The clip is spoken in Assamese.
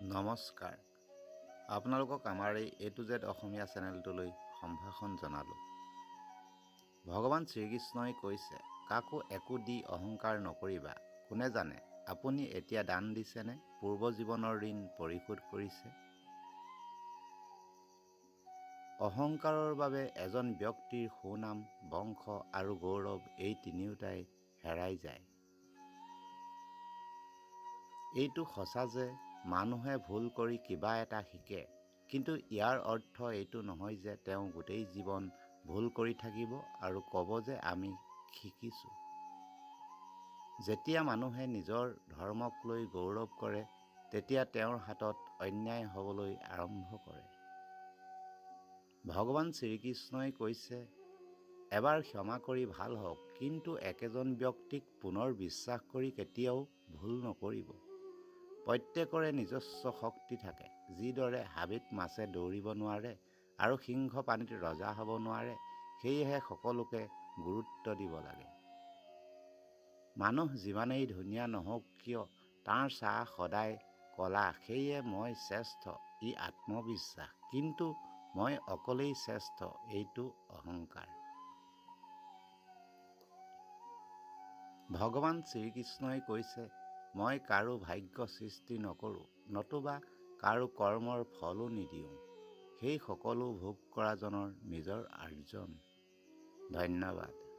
নমস্কাৰ, আপোনালোকক আমাৰ এই এ টু জেড অসমীয়া চেনেলটোলৈ সম্ভাষণ জনালোঁ। ভগৱান শ্ৰীকৃষ্ণই কৈছে, কাকো একো দি অহংকাৰ নকৰিবা। কোনে জানে, আপুনি এতিয়া দান দিছেনে পূৰ্ব জীৱনৰ ঋণ পৰিশোধ কৰিছে? অহংকাৰৰ বাবে এজন ব্যক্তিৰ সুনাম, বংশ আৰু গৌৰৱ এই তিনিওটাই হেৰাই যায়। এইটো সঁচা যে মানুহে ভুল কৰি কিবা এটা শিকে, কিন্তু ইয়াৰ অৰ্থ এইটো নহয় যে তেওঁ গোটেই জীৱন ভুল কৰি থাকিব আৰু ক'ব যে আমি শিকিছোঁ। যেতিয়া মানুহে নিজৰ ধৰ্মক লৈ গৌৰৱ কৰে, তেতিয়া তেওঁৰ হাতত অন্যায় হ'বলৈ আৰম্ভ কৰে। ভগৱান শ্ৰীকৃষ্ণই কৈছে, এবাৰ ক্ষমা কৰি ভাল হওক, কিন্তু একেজন ব্যক্তিক পুনৰ বিশ্বাস কৰি কেতিয়াও ভুল নকৰিব। প্ৰত্যেকৰে নিজস্ব শক্তি থাকে। যিদৰে হাবিত মাছে দৌৰিব নোৱাৰে আৰু সিংহ পানীত ৰজা হ'ব নোৱাৰে, সেয়েহে সকলোকে গুৰুত্ব দিব লাগে। মানুহ যিমানেই ধুনীয়া নহওক কিয়, তাৰ চাহ সদায় ক'লা। সেয়ে মই শ্ৰেষ্ঠ, ই আত্মবিশ্বাস, কিন্তু মই অকলেই শ্ৰেষ্ঠ, এইটো অহংকাৰ। ভগৱান শ্ৰীকৃষ্ণই কৈছে, মই কাৰো ভাগ্য সৃষ্টি নকৰোঁ, নতুবা কাৰো কৰ্মৰ ফলো নিদিওঁ। সেই সকলো ভোগ কৰাজনৰ নিজৰ আৰ্জন। ধন্যবাদ।